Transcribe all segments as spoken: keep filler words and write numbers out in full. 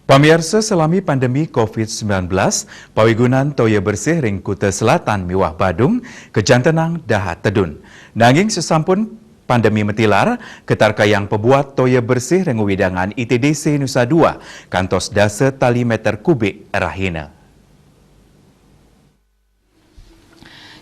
Pamiarsa, salami pandemi covid sembilan belas, pawigunan toya bersih ring Kuta Selatan miwah Badung kajantenang dahat tedun. Nanging sasampun pandemi matilar, katarkayang pabuat toya bersih ring wewidangan I T D C Nusa Dua kantos dasa tali meter kubik rahina.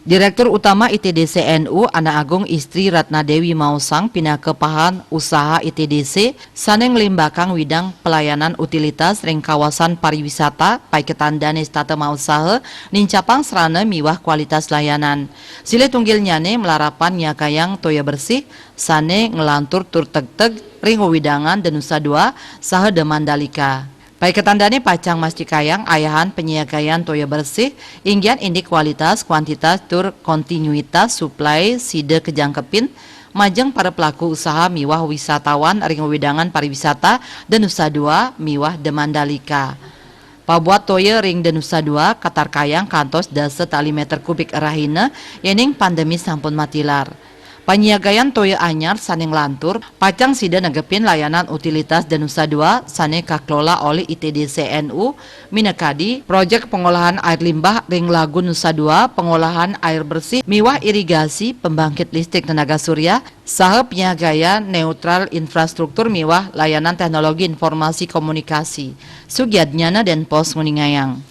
Direktur Utama I T D C N U, Anak Agung Istri Ratna Dewi maosang, pinaka pahan usaha I T D C sane nglimbakang widang pelayanan utilitas ring kawasan pariwisata, paiketan dane setata mausaha nincapang sarana miwah kualitas layanan. Silih tunggilnyane malarapan nyiagayang toya bersih sane nglantur tur tegteg ring wewidangan da Nusa Dua saha da Mandalika. Paiketan dane pacang mastikayang ayahan panyiagayan toya bersih, inggian indik kualitas, kuantitas, tur kontinuitas suplai sida kajangkepin majeng para pelaku usaha miwah wisatawan ring wewidangan pariwisata da Nusa Dua miwah da Mandalika. Pabuat toya ring da Nusa Dua katarkayang kantos dasa tali meter kubik rahina, yening pandemi sampun matilar. Panyiagayan toya anyar sane nglantur, pacang sida negepin layanan utilitas da Nusa Dua sane kakelola olih I T D C N U, minakadi projek pengolahan air limbah ring Lagun Nusa Dua, pengolahan air bersih miwah irigasi, pembangkit listrik tenaga surya, saha panyiagayan neutral infrastruktur miwah layanan teknologi informasi komunikasi. Sugiadnyana Denpos nguningayang.